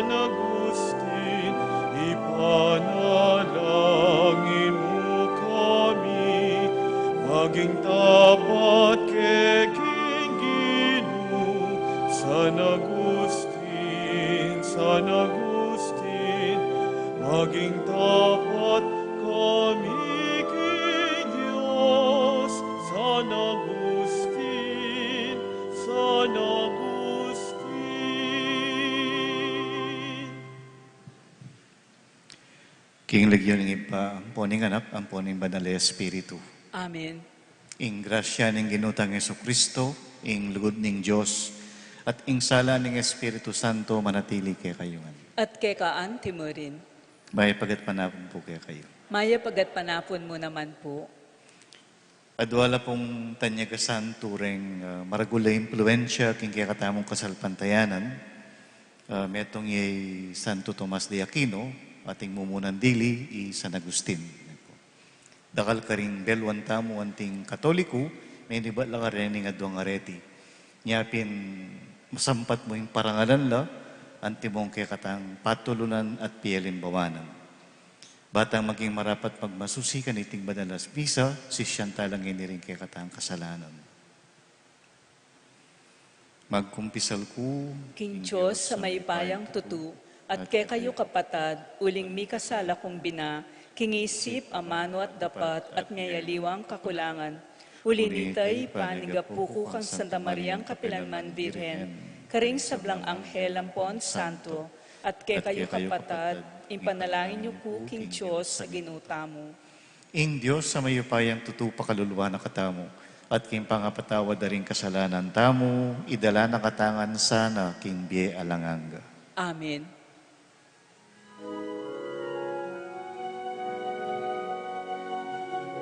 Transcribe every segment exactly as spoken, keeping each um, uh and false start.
San Agustin, ipanalangin mu kami, maging tapat keng Ginu. San Agustin, San Agustin, maging tapat kami keng Dios. San Agustin, San Agustin. King lagyu ning Ibpa, ampo ning Anak, ampo ning Banal a Espiritu. Amen. Ing grasya ning Ginu tang Jesucristo, ing lugud ning Dios, at ing sala ning Espiritu Santo manatili kekayu ngan. At keka anti mu rin. Mayap a gatpanapun pu kekayu. Mayap a gatpanapun mu naman pu. Adwa la pung tanyag a santu reng, ah, maragul a impluensya king kekatamung kasalpantayanan. Ah, metung ya i Santo Tomas de Aquino, ating mumunang dili, i San Agustin. Dakal karing beluan tamu anting Katoliku, menibat la karening adwang areti. Nya pin masampat mu ing parangalan la, antimong kekatang patulunan at pialimbawanan. Ba tang maging marapat magmasusi kaniting banal a misa, sisian tala ngeni ring kekatang kasalanan. Magkumpisal ku king Dios a mayupayang tutu, at kekayu kapatad, uling mikasala kung bina, king isip, amanu at dapat, at king aliwang kakulangan. Uli nita, ipanyawad ku kang Santa Mariang kapilanman Birhen, karing sablang anghel ampon santo, at kekayu kapatad, ipanalangin yu ku king Dios a Ginu tamu. Ing Dios a mayupayang tutu pakaluluan na katamu, at king pangapatawad da ring kasalanan tamu, idala na katamu ngan sana king bie alang angga. Amen.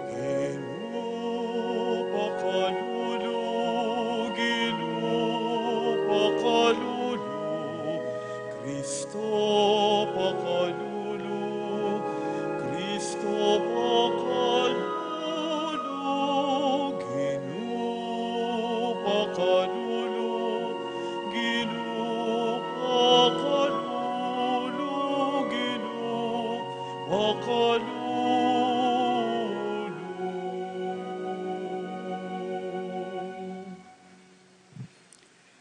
Ginu pakalulu, Ginu pakalulu, Kristo pakalulu, Kristo pakalulu, Ginu pakalulu, Ginu pakalulu, Ginu pakalulu.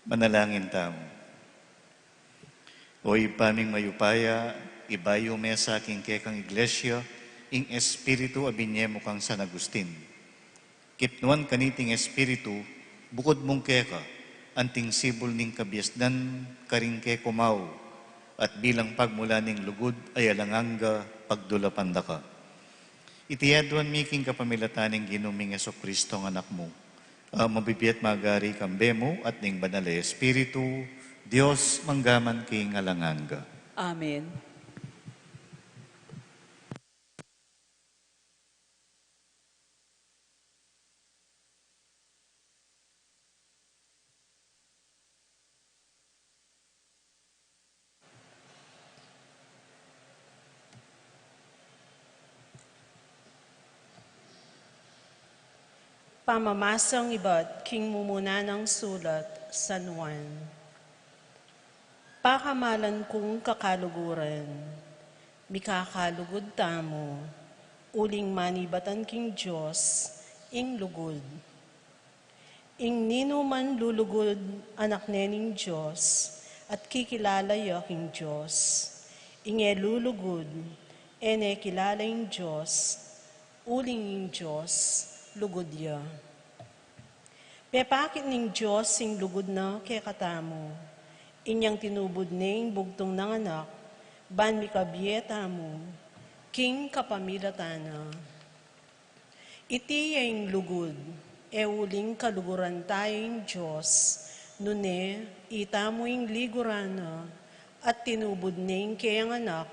Manalangin tamu. O Ibpa ming mayupaya, ibayu me sa king kekang Iglesia ing Espiritu a binie mu kang San Agustin. Kipnuan kaniting Espiritu, bukud mung keka, anting sibul ning kabiasnan karing kekong mau, at bilang pagmula ning lugud a alang angga pagdulapan da ka. Iti aduan mi king kapamilatan ning Ginu ming Jesucristo a Anak mu, a mabibie at magari kambe mu at ning Banal a Espiritu, Dios mangga man king alang angga. Amen. Pamamasang ibat king mumuna nang sulat San Juan. Pakamalan kung kakaluguran, mikakalugud tamu, uling manibatan king Dios ing lugud. Ing ninuman lulugud, anak ne ning Dios, at kikilala ya king Dios. Ing e lulugud, e ne kilala ing Dios, uling ing Dios lugud ya. Pepakit ning Dios ing lugud na kekatamu, inyang tinubud ne ing bugtung nang Anak, ban mikabie tamu king kapamilatan na. Iti ya ing lugud, e uling kaluguran taya ing Dios, nune itamu ing liguran na, at tinubud ne ing keyang Anak,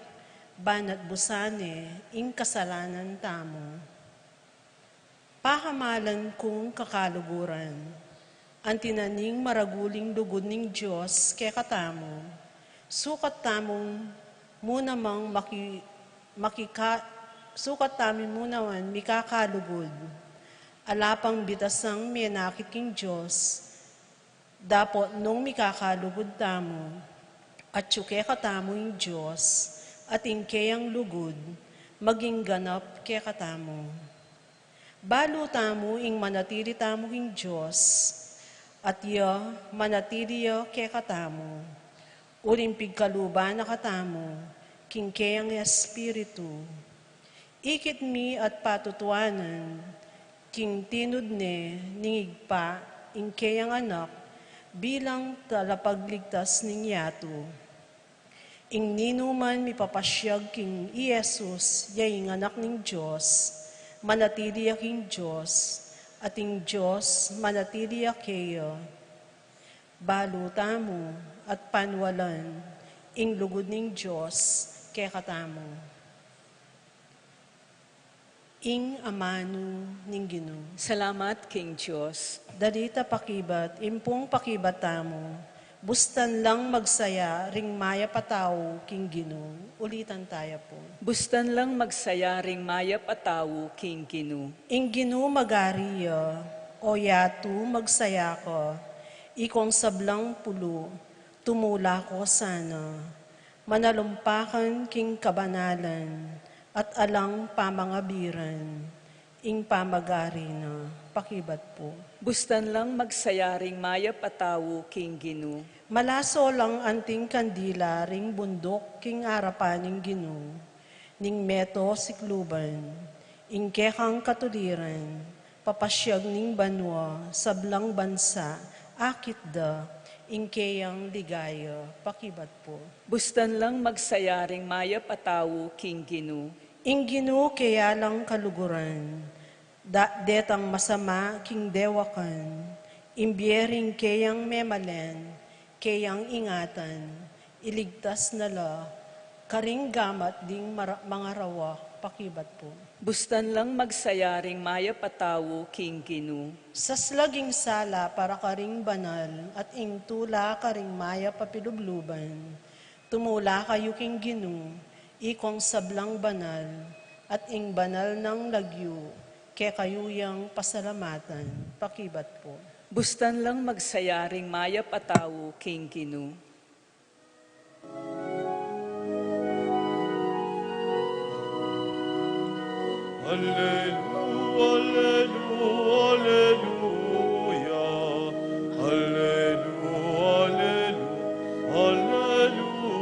ban atbusan ne ing kasalanan tamu. Pakamalan kung kakaluguran, anti na ning maragul ing lugud ning Dios kekatamu, sukat tamung mu namang maki-, makika-, sukat tamu mu naman mikakalugud. Ala pang bitasang menakit king Dios, dapot nung mikakalugud tamu, Atyu kekatamu ing Dios, at ing keyang lugud maging ganap kekatamu. Balu tamu ing manatili tamu king Dios, at ya manatili ya kekatamu, uling pigkaluban na katamu king keyang Espiritu. Ikit mi at patutuanan king tinud ne ning Ibpa ing keyang Anak bilang talapagligtas ning yatu. Ing ninuman mipapasyag king i Jesus ya ing Anak ning Dios, manatili ya king Dios, at ing Dios manatili ya keya. Balu tamu at panualan ing lugud ning Dios kekatamu. Ing amanu ning Ginu. Salamat king Dios. Dali ta pakibat ing pung pakibat tamu. Bustan lang magsaya ring mayap a tau king Ginu. Ulitan taya pu. Bustan lang magsaya ring mayap a tau king Ginu. Ing Ginu magari ya, o yatu magsaya ka, ikong sablang pulu, tumula ko sana. Manalumpakan king kabanalan at alang pamangabiran ing pamagari na. Pakibat pu. Bustan lang magsaya ring mayap a tau king Ginu. Malaso lang anting kandila ring bunduk king arapan ning Ginu, ning meto sikluban, ing kekang katuliran, papasyag ning banua, sablang bansa, akit da, ing keyang ligaya. Pakibat pu. Bustan lang magsaya ring mayap a tau king Ginu. Ing Ginu keya lang kaluguran, da, detang masama king dewakan, ing bie ring keyang memalen, keyang ingatan, iligtas na la karing gamat ding mara-, mangarawak. Pakibat pu. Bustan lang magsaya ring mayap a tau king Ginu. Saslag ing sala para karing banal at ing tula karing mayap a pilubluban. Tumula kayu king Ginu, ikong sablang banal, at ing banal nang lagyu kekayu yang pasalamatan. Pakibat pu. Bustan lang magsaya ring mayap a tau king Ginu. Alelu-, alelu-, aleluya. Alelu-, alelu-, aleluya.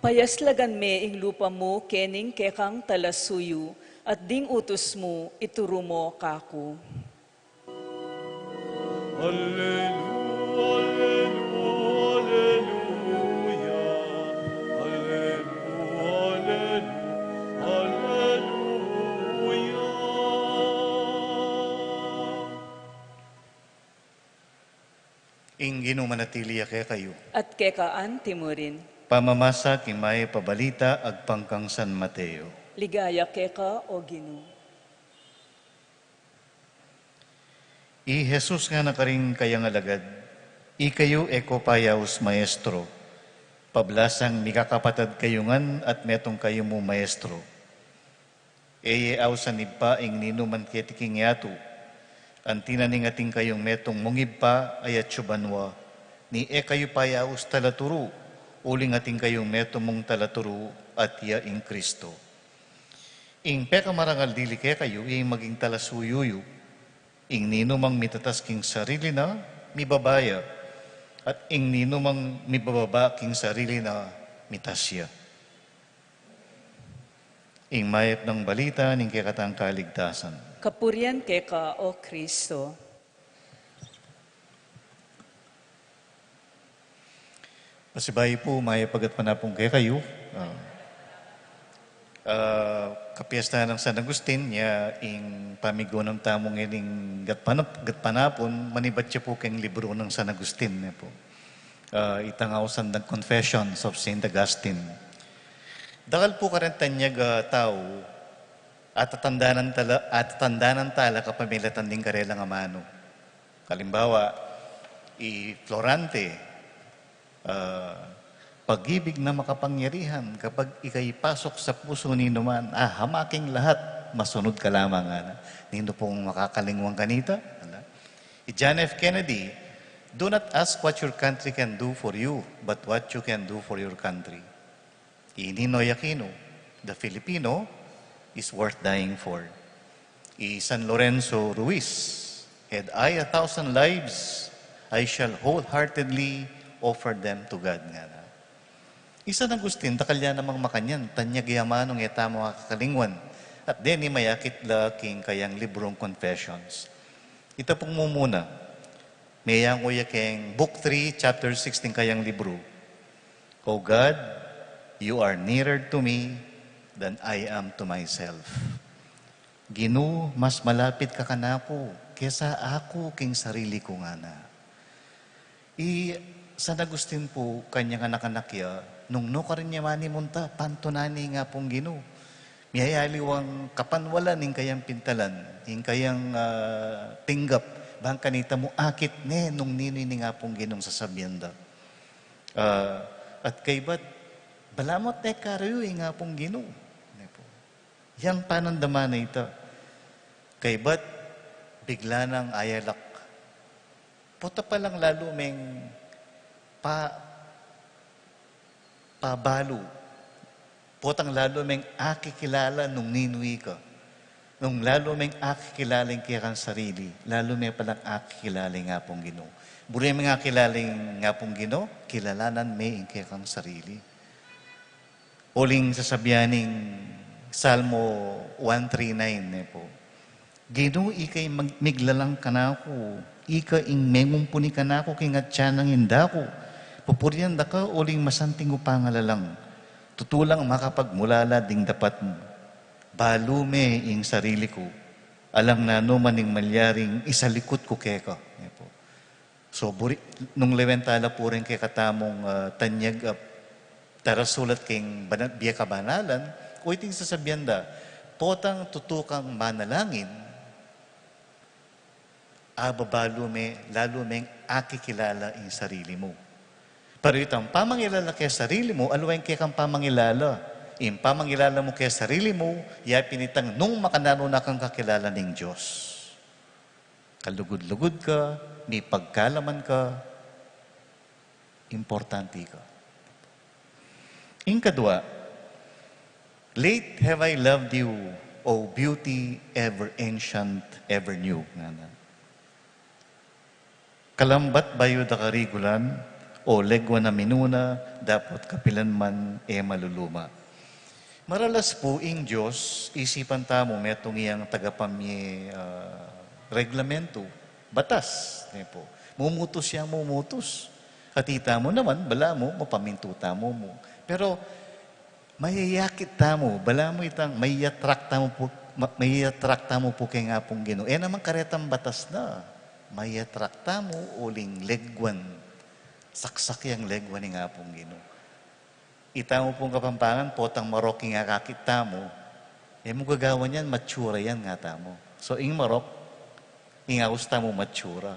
Payaslagan me ing lupa mu kening kekang talasuyu, at ding utus mu ituru mo kaku. Alelu-, alelu-, aleluya. Alelu-, alelu-, aleluya. Ing Ginu manatili ya kekayu. At keka anti mu rin. Pamamasa king Mayap a Balita agpang kang San Mateo. Ligaya keka, o Ginu. I Jesus ngana karing kayang alagad, "Ikayu e ko payaus maestro, pablasang mikakapatad kayu ngan at metung kayu mu maestro. E ye ausan ning Ibpa ing ninuman keti king yatu. Anti na ning atin kayung metung mung ibpa a atyu banua, ni e kayu payaus talaturu, uling atin kayung metung mung talaturu, at ya ing Kristo. Ing pekamarangal dili kekayu, ing maging talasuyu yu. Ing ninumang mitatas king sarili na, mibaba ya, at ing ninumang mibababa king sarili na, mitas ya." Ing Mayap a Balita ning kekatang kaligtasan. Kapurian keka, o Kristo. Pasibayu pu, mayap a gatpanapun kekayu. Ah. Ah, kapiesta nang San Agustin, ya ing pamiganap tamu ngening gatpanap-, gatpanapun, manibat ya pu keng libru nang San Agustin, ne pu. Ah, itang ausan dang Confessions of Saint Augustine. Dakal pu kareng tanyag a tau, atatandanan tala, atatandanan tala kapamilatan ding karelang amanu. Kalimbawa, i Florante, ah, pag-ibig na makapangyarihan, kapag ika'y pasok sa puso ni numan, ah, hamaking lahat, masunod ka lamang, ana. Nino pung makakalingwan kanita? Ala. I John F. Kennedy, Do not ask what your country can do for you, but what you can do for your country. I Ninoy Aquino, "The Filipino is worth dying for." I San Lorenzo Ruiz, "Had I a thousand lives, I shall wholeheartedly offer them to God," ngana. I San Agustin, dakal ya namang makanyan, tanyag ya manung e tamu kakalingwan. At deni mayakit la king kayang librung Confessions. Ita pung mumuna, meyangu ya keng Book three, Chapter six ning kayang libru, "O God, you are nearer to me than I am to myself." Ginu, mas malapit ka kanaku kesa aku king sarili ku, ngana. I San Agustin pu, kanyang anak-anak ya, nung nukarin ya manimunta, pantunan ne ing Apung Ginu. Miyayaliwang kapanwalan ing kayang pintalan, ing kayang, ah, tinggap, bang kanita mu akit ne nung ninu ing Apung Ginung sasabian da. Ah, at kaybat, balamu at ne karayu ing Apung Ginu. Ne pu. Yang panandaman na ita. Kaybat, bigla nang ayalak. Pota palang lalu meng pa-, pabalu. Potang lalu meng akikilala nung ninu ika. Nung lalu meng akikilala ing kekang sarili, lalu me palang akikilala ing Apung Ginu. Buri meng akilala ing Apung Ginu, kilalanan me ing kekang sarili. Uling sasabian ning Salmo one three nine, ne pu. Ginu, ika ing mag-, miglalang kanaku, ika ing mengumpuni kanaku king atian nang indaku. Pupurian da ka uling masanting ku pangalalang. Tutu lang makapagmulala ding dapat mu. Balu me ing sarili ku. Alang nanu man ing malyaring isalikut ku keka. Ne pu. So, buri, nung lawen tala pu ring kekatamung, ah, tanyag, ah, tarasulat king bana-, bie kabanalan, o iting sasabian da, potang tutu kang manalangin, ababalu me, lalu meng akikilala ing sarili mu. Pero itang pamangilala keng sarili mu, aliwa ing kekang pamangilala. Ing pamangilala mu keng sarili mu, ya pin itang nung makananu na kang kakilala ning Dios. Kalugud-lugud ka, mipagkalaman ka, importante ka. Ing kadua, "Late have I loved you, O beauty ever ancient, ever new," ngana. Kalambat bayu da karigulan, O legwan a minuna, dapot kapilan man e maluluma. Maralas pu ing Dios, isipan tamu, metung yang tagapamye, ah, reglamentu, batas, ne pu. Mumutus yang mumutus. At itamu naman, balamu, mapamintu tamu mu. Pero, mayayakit tamu, balamu itang, mai-attract tamu pu, ma-, mai-attract tamu pu keng Apung Ginu. E naman karetang batas na, mai-attract tamu uling legwan, saksak yang legwan ning Apung Ginu. Itamu pung Kapampangan, potang marok ing akakit tamu, e mu gagawan yan, matsura yan, ngatamu. So, ing marok, ing aus tamu matsura.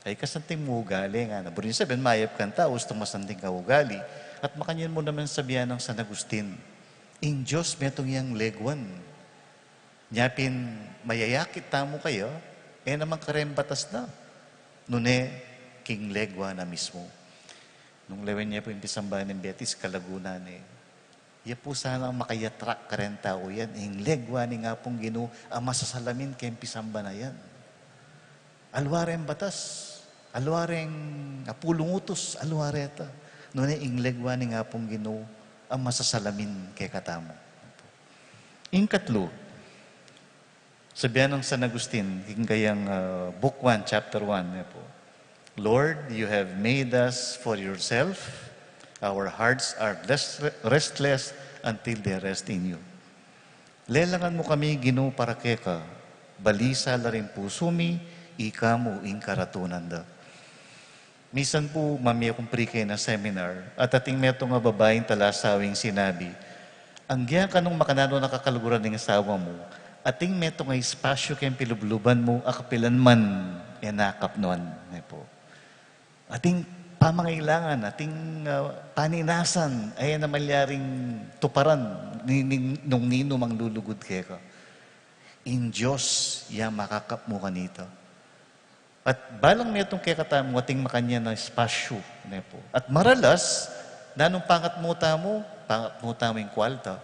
Ay, kasanting mu ugali, ngana. Buri ning sabian, mayap kang tau, ustung masanting kang ugali. At makanyan mu naman sabian nang San Agustin, ing Dios metung yang legwan. Nya pin mayayakit tamu kaya, e naman kareng batas na. Nune, king legwa na mismu. Nung lawen ye pu ing pisamban ning Betis, kalagunan ne. Ya pu sana ing maka-attract kareng tau yan, ing legwa ning Apung Ginu a masasalamin keng pisamban a yan. Aliwa reng batas, aliwa reng apulung utus, aliwa reta. Nune ing legwa ning Apung Ginu a masasalamin kekatamu. Ing katlu, sabian nang San Agustin, king kayang, ah, Book one, Chapter one, ne pu, "Lord, you have made us for yourself. Our hearts are rest-, restless until they rest in you." Lelangan mu kami, Ginu, para keka, balisa la ring pusu mi, ika mu ing karatunan da. Misan pu, mamie kung pre-K na seminar, at ating metung a babaing talasawing sinabi, "Anggiang kanung makananu na kakaluguran ning asawa mu, ating metung a espasyu keng pilubluban mu, a kapilan man e na kapnuan," ne pu. Ating pamangailangan, ating, ah, paninasan, ay na malyaring tuparan ni, ni, nung ninu mang lulugud keka. Ing Dios ya makakapmu kanita. At balang metung kekatamu ating makanyan a espasyu, ne pu. At maralas, nanung pangatmu tamu, pangatmu tamu ing kwalta.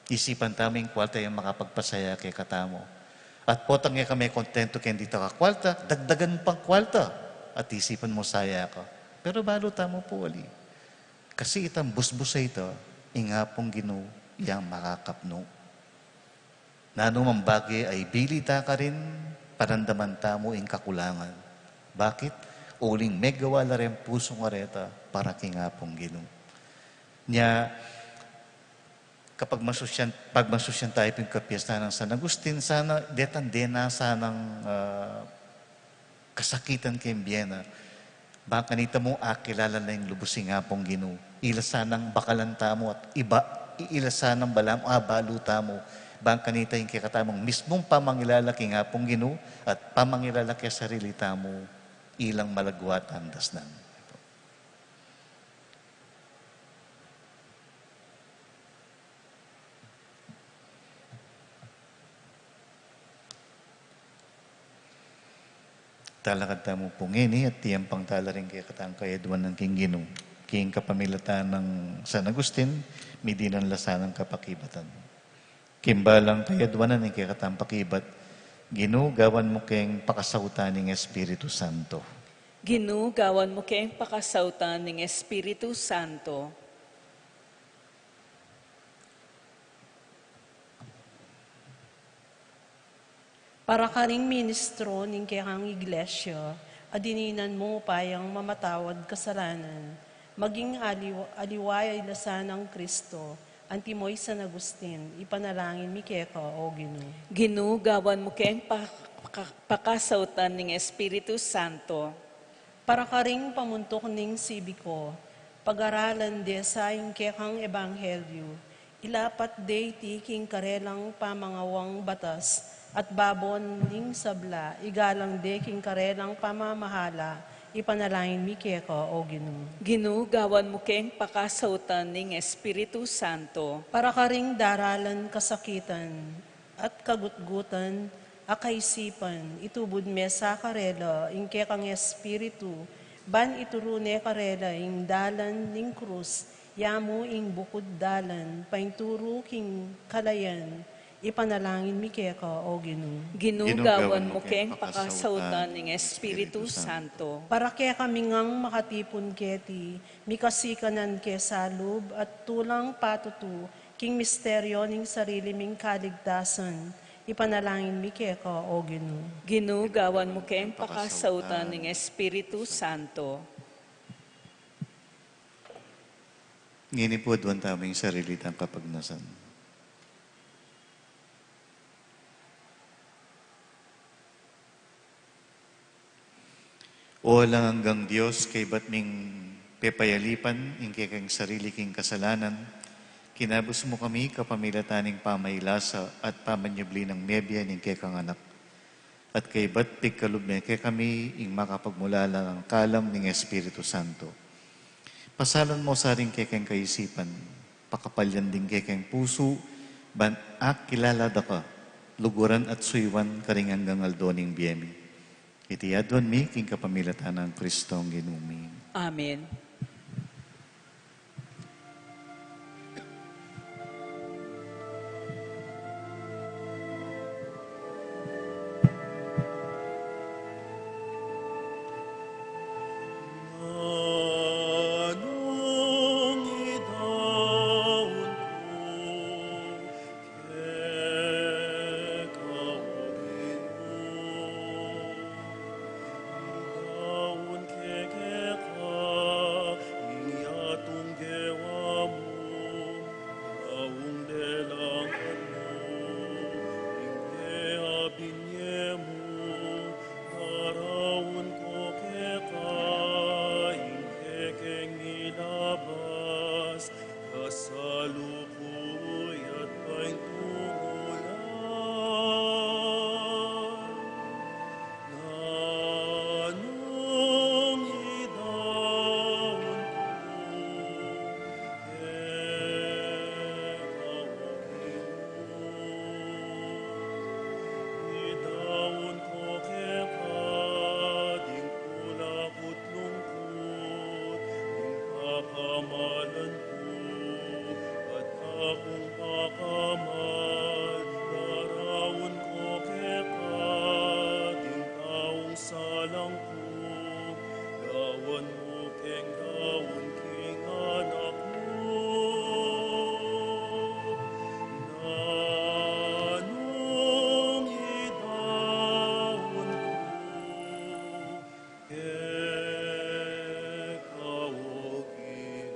Isipan tamu ing kwalta yang makapagpasaya kekatamu. At potang e ka me kontentu keng ditak a kwalta, dagdagan pang kwalta. At isipan mu saya ka. Pero balu tamu pu ali. Kasi itang busbus a ita, ing Apung Ginu yang makakapnu. Nanu mang bage a ibili ta karin, parandaman tamu ing kakulangan. Bakit? Uling megawa la reng pusung areta para king Apung Ginu. Nya, kapag masusyan, pag masusyan tamu pu ing kapiestan nang San Agustin, sana, detang dena sanang, ah, kasakitan keng bie na. Bang kanita mu akilala na ing lubus ing Apung Ginu. Ila sanang bakalan tamu at iba, i-, ila sanang balamu abalu tamu. Bang kanita ing kekatamung mismung pamangilala king Apung Ginu at pamangilala keng sarili tamu, ilang malagwa tang dasnan. Talakad tamu pu ngeni at tiyampang tala ring kekatang kayaduanan king Ginu. King kapamilatan nang San Agustin, midinan la sanang kapakibatan. King balang kayaduanan ning kekatang pakibat, Ginu, gawan mu keng pakasautan ning Espiritu Santo. Ginu, gawan mu keng pakasautan ning Espiritu Santo. Para karing ministro ning kekang iglesia, a dininan mung upayang mamatawad kasalanan, maging aliw-, aliwa ya ila sanang Kristo, antimo i San Agustin, ipanalangin mi keka, O Ginu. Ginu, gawan mu keng pa-, paka-, pakasautan ning Espiritu Santo. Para karing pamuntuk ning sibiko, pag-aralan de sa ing kekang ebanghelyu, ilapat de iti king karelang pamangawang batas, at babo ning sabla, igalang de king karelang pamamahala, ipanalangin mi keka, O Ginu. Ginu, gawan mu keng pakasautan ning Espiritu Santo. Para karing daralan kasakitan, at kagutgutan a kaisipan, itubud me sa karela ing kekang Espiritu, ban ituru ne karela ing dalan ning krus, ya mu ing bukud dalan, painturu king kalayan, ipanalangin mi keka, O Ginu. Ginu, gawan mu keng pakasautan ning Espiritu Santo. Para kekami ngang makatipun keti, mikasikanan ke salub at tulang patutu, king misteryo ning sarili ming kaligtasan, ipanalangin mi keka, O Ginu. Ginu, gawan mu keng pakasautan ning Espiritu Santo. Ngeni pu, aduan tamu ing sarili tang kapagnasan. O alang anggang Dios, kaybat ming pepayalipan ing kekeng sarili king kasalanan, kinabus mu kami kapamilatan ning pamailasa at pamanyubli nang mebie ning kekang Anak. At kaybat pigkalub me kekami ing makapagmulalang kalam ning Espiritu Santo. Pasalan mu sa ring kekeng kaisipan, pakapalyan ding kekeng pusu, ban akilala da ka, luguran at suyuan karing anggang aldo ning bie mi. Iti aduan mi king kapamilatan nang Kristong Ginu mi. Amen. Pamalan ku, at akung pakamad, daraun ku keka ding taung salang ku, gawan mu keng gawan king anak mu. Nanung idaun ku keka, O Ginu.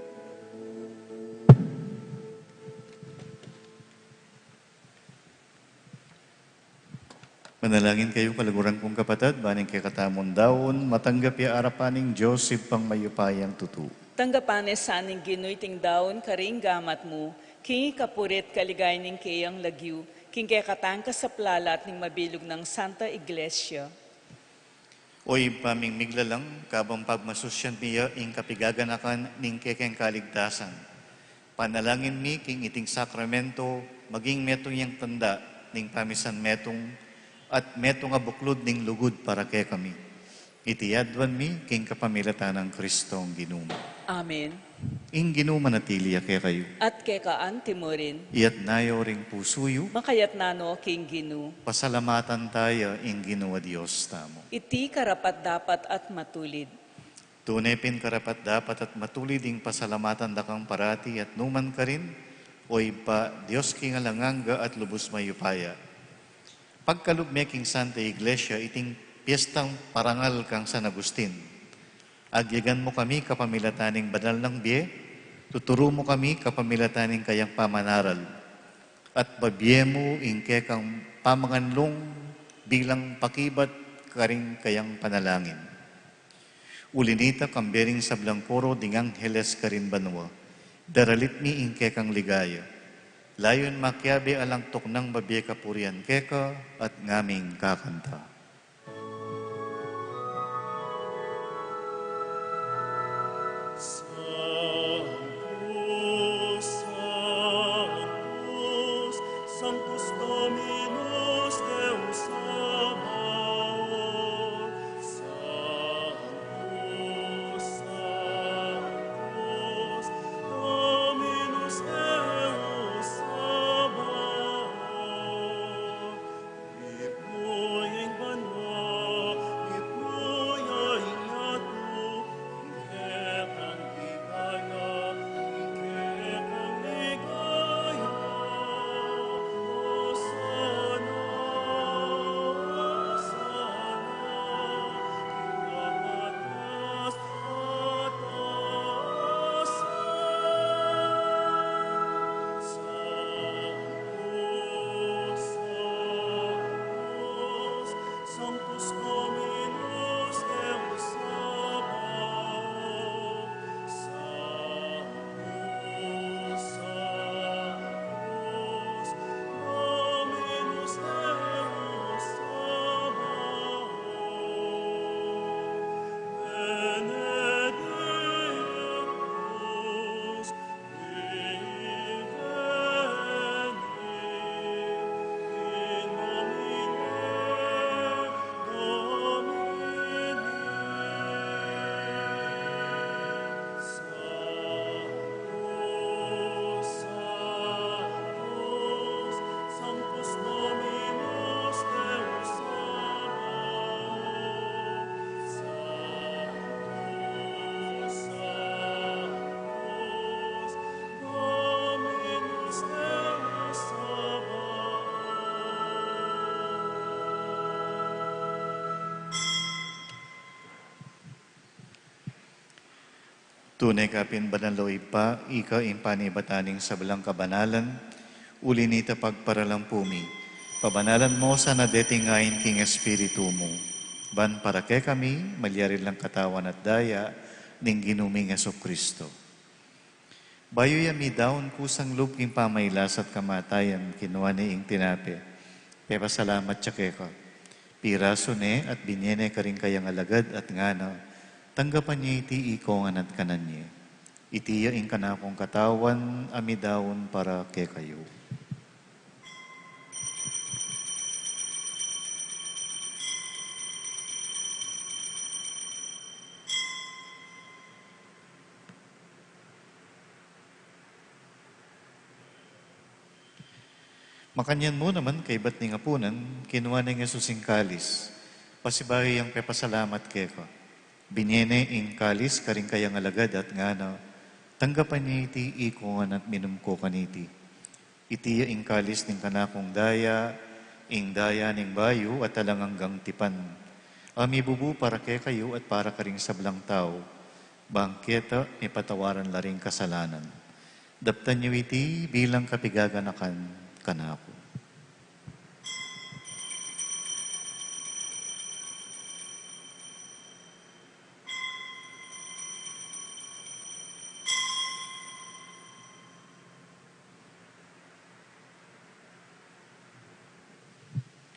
Manalangin kayu, kaluguran kung kapatad, ban ing kekatamung daun matanggap ya arapan ning Dios Ibpang mayupayang tutu. Tanggapan na sa ning Ginu iting daun karing gamat mu, king ikapuri't kaligayan ning keyang lagyu, king kekatang kasaplalan at ning mabilug nang Santa Iglesia. O Ibpa ming miglalang, kabang pagmasusyan mi ya ing kapigaganakan ning kekeng kaligtasan, panalangin mi king iting sakramento maging metung yang tanda ning pamisan metung at metung a buklud ning lugud para kekami. Iti aduan mi king kapamilatan nang Kristong Ginu mi. Amen. Ing Ginu manatili ya kekayu. At keka antimurin. Iyatas yu ring pusu yu. Makayatas no king Ginu. Pasalamatan taya ing Ginu a Dios tamu. Iti karapat-dapat at matulid. Tune pin karapat-dapat at matulid ing pasalamatan da kang parati at nukarin man, O Ibpa, Dios king alang angga at lubus mayupaya. Pagkalub me king Santa Iglesia iting piestang parangal kang San Agustin. Agyagan mu kami kapamilatan ning banal nang bie, tuturu mu kami kapamilatan ning kayang pamanaral, at babie mu ing kekang pamanganlung bilang pakibat karing kayang panalangin. Uli nita, kambe ring sablang koro ding angheles karin banua, daralit mi ing kekang ligaya. Layun makiabe alang tuknang babie kapurian keka at ngaming kakanta. Sanctus, Sanctus, Sanctus Dominus Deus Sabaoth. Sanctus, Sanctus Dominus Deus Sabaoth. Sanctus Dominus Deus Sabaoth. Sanctus, Sanctus Dominus Deus Sabaoth. Benedictus Tune ka pin banal, o Ibpa, ika ing panibatan ning sablang kabanalan, uli nita pagparalan pu mi, pabanalan mo sa na deting ain king Espiritu mu, ban para kekami malyari lang katawan at daya ning Ginu ming Jesucristo. Bayu ya midaun kusang lub king pamailas at kamatayan, kinua ne ing tinape, pepasalamat ya keka, pirasu ne at binie ne karing kayang alagad at ngana, tanggapan ye iti ikongan at kanan ye. Iti ya ing kanakung katawan a midaun para kekayu. Makanyan mu naman kaybat ning apunan, kinua neng Jesus ing kalis, pasibayu yang pepasalamat keka. Binie ne ing kalis karing kayang alagad at ngana, "Tanggapan ye iti ikongan at minum ko kaniti. Iti ya ing kalis ning kanakung daya, ing daya ning bayu at alang anggang tipan, a mibubu para kekayu at para karing sablang tau, bang keta mipatawaran la ring kasalanan. Daptan yu iti bilang kapigaganakan kanaku."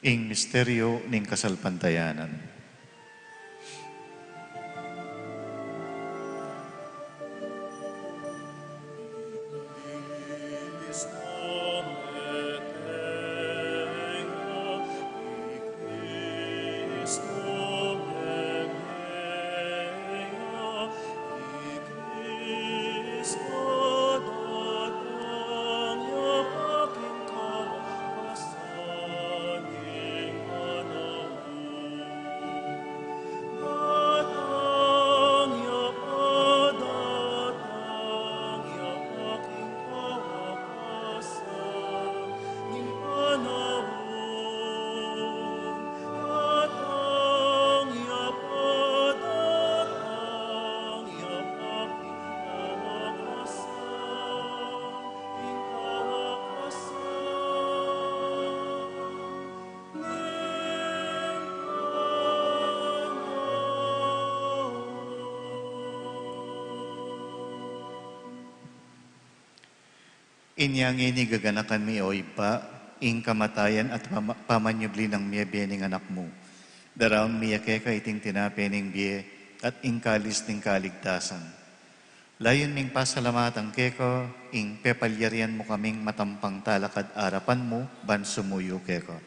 Ing misteryo ning kasalpantayanan. Inya ngeni gaganakan mi, o Ibpa, ing kamatayan at pama-, pamanyubli nang mie ning Anak mu. Daraun mi ya keka iting tinape ning bie at ing kalis ning kaligtasan. Layun ming pasalamatan keka ing pepalyarian mu kaming matampang talakad arapan mu ban sumuyu keka.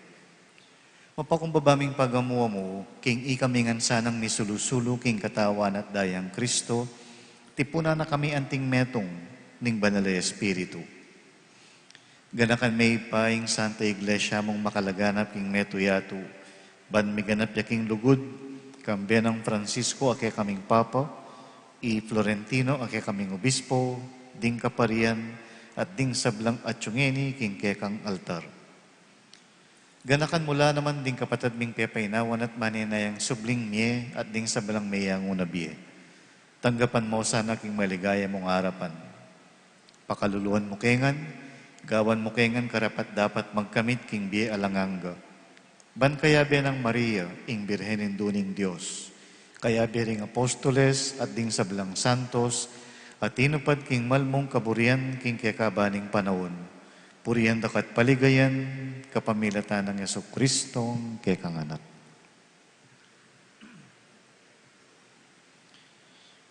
Mapakumbaba ming pagamu-amu king ikami ngan sanang misulu-sulu king katawan at dayang Kristo, tipunan na kami anting metung ning Banal a Espiritu. Ganakan me pa ing Santa Iglesia mung makalaganap king metung yatu, ban miganap ya king lugud, kambe nang Francisco a kekaming Papa, i Florentino a kekaming Obispo, ding kaparian, at ding sablang atyu ngeni king kekang altar. Ganakan mu la naman ding kapatad ming pepainawan at manenayang subling mie at ding sablang meyangu na bie. Tanggapan mu sana king maligaya mung arapan. Pakaluluan mu ke ngan, gawan mu ke ngan karapat-dapat magkamit king bie alang angga. Ban kayabe nang Maria, ing Birhen Indu ning Dios, kayabe ring apostoles at ding sablang santos, a tinupad king mal mung kaburian king kekaban ning panaun, purian da ka at paligayan, kapamilatan nang Jesucristong kekang Anak.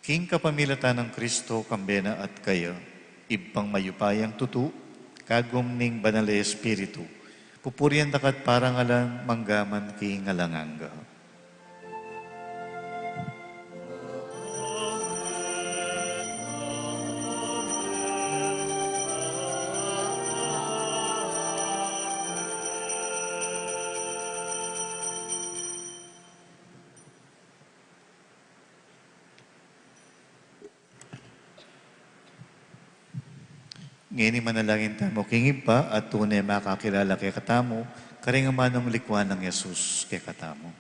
King kapamilatan nang Kristo, kambe na at kaya, Ibpang mayupayang tutu, kagum ning Banal a Espiritu, pupurian da ka at parangalan manggaman king alang angga. Ngeni manalangin tamu king Ibpa, at tune makakilala kekatamu karing amanung likwan nang Jesus kekatamu.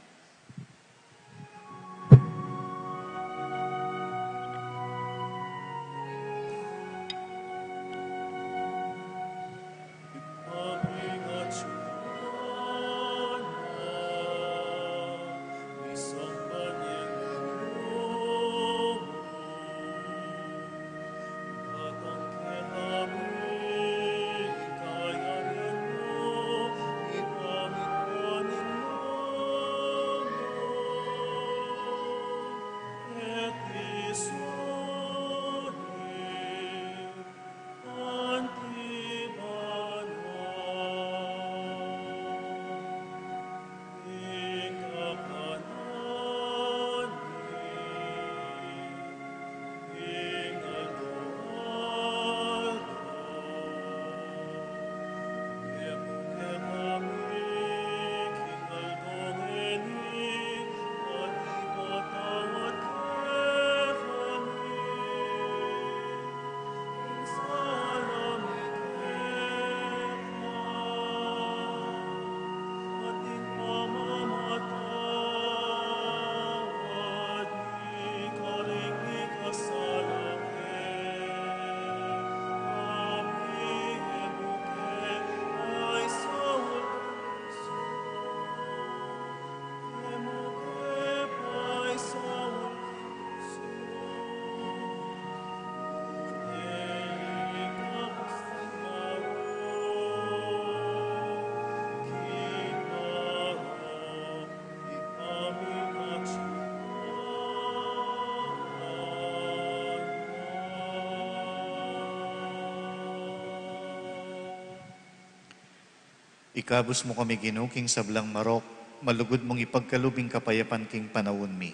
Ikabus mu kami, Ginu, king sablang marok, malugud mung ipagkalub ing kapayapan king panaun mi.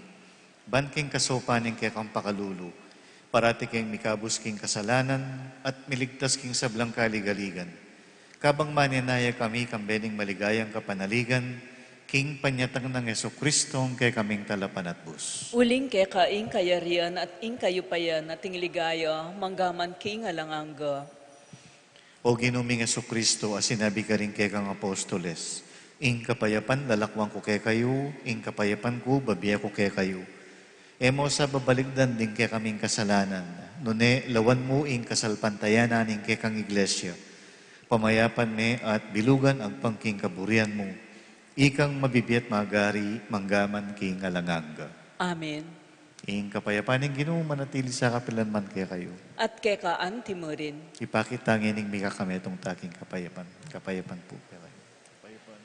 Ban king kasaupan ning kekang pakalulu, parati keng mikabus king kasalanan at miligtas king sablang kaligaligan. Kabang manenaya kami kambe ning maligayang kapanaligan, king panyatang nang Jesucristo, kekaming talapanatbus. Uling keka ing kayarian at ing kayupayan at ing ligaya, manggaman king alang angga. O Ginu ming Jesucristo, a sinabi karing kekang apostoles, "Ing kapayapan lalakwan ku kekayu, ing kapayapan ku babie ku kekayu." E mu sa babalikdan ding kekaming kasalanan, nune lawan mu ing kasalpantayanan ning kekang iglesia. Pamayapan me at bilugan agpang king kaburian mu. Ikang mabibie at magari, manggaman king alang angga. Amen. Ing kapayapan ning Ginu manatili sa kapilan man kekayu. At keka anti mu rin. Ipakit ta ngening mikakametung ta king kapayapan. Kapayapan pu kekayu. Kapayapan.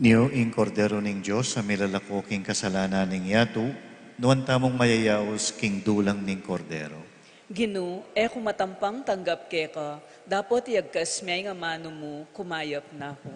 Nyo ing Kordero ning Dios, a milalako king kasalanan ning yatu. Nuan tamung mayayaus king dulang ning Kordero. Ginu, e ku matampang tanggap keka, dapot iyagkas me ing amanu mu, kumayap na ku.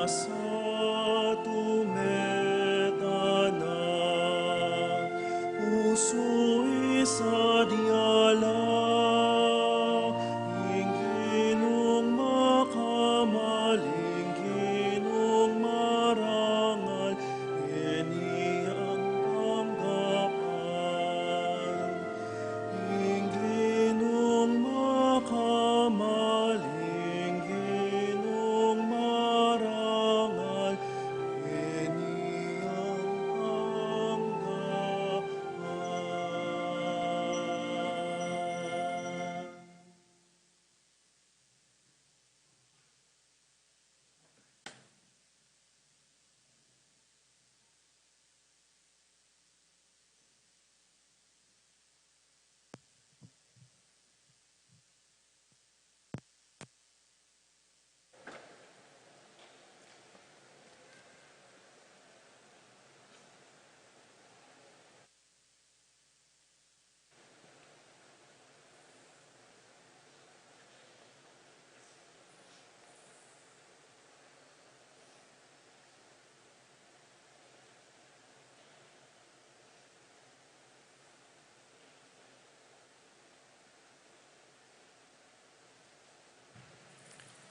Sa tumetan na, usu isadiala, ing Ginung makamal, ing Ginung marangal, e ne yang tanggapan. Ing Ginung makamal, ing Ginung marangal, e ne yang tanggapan.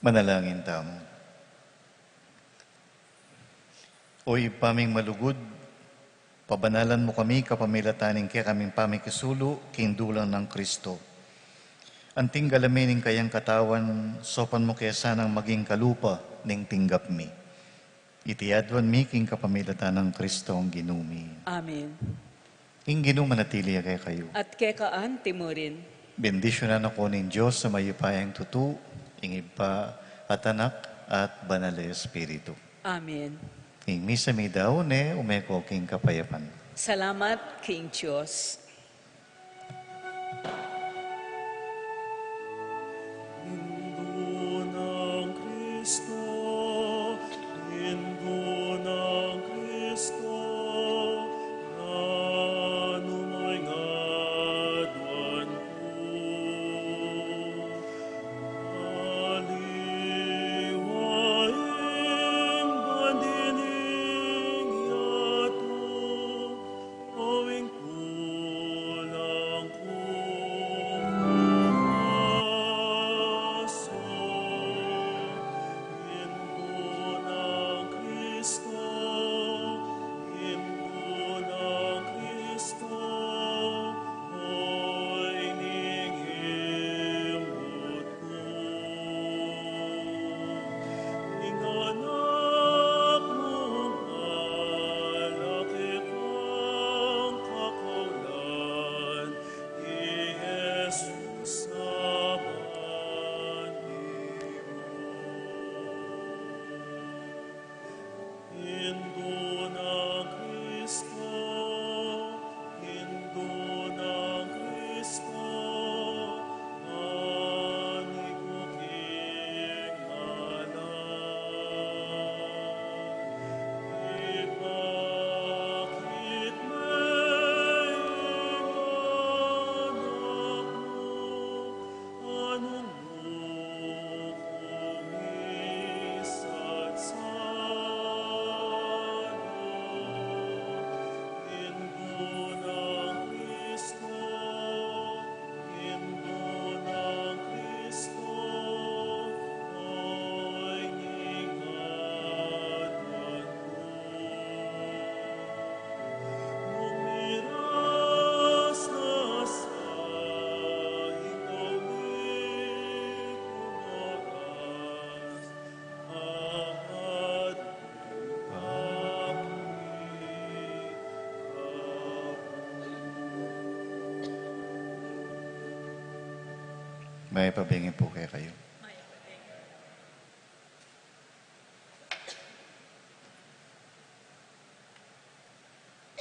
Manalangin tamu. O Ibpa ming malugud, pabanalan mu kami kapamilatan ning kekaming pamikisulu king dulang nang Kristo. Anting galami ning kayang katawan, saupan mu ke sanang maging kalupa ning tinggap mi. Iti aduan mi king kapamilatan nang Kristong Ginu mi. Amen. Ing Ginu manatili ya kekayu. At keka anti mu rin. Bendisyunan na kayu ning Dios a mayupayang tutu, ing Ibpa, at Anak, at Banal a Espiritu. Amen. Ing misa mi dau ne, ume ko king kapayapan. Salamat king Dios. Indu nang Kristo, Indu nang Kristo, nanu mu ing aduan ku? Aliwa ing bandi ning yatu, o ing kulang kung aso. Indu nang Kristo, Indu nang Kristo, o ing imut ku. Ing anak mung malaki kang kakaulan, i Jesus a bandi mu. Indu nang Kristo, Indu nang Kristo, ani ku king ala. Ipakit me ing anak mu, a nung nu kumisatsat na. Indu nang Kristo, Indu nang Kristo, o ing aduan ku. Mayap a bengi pu kekayu.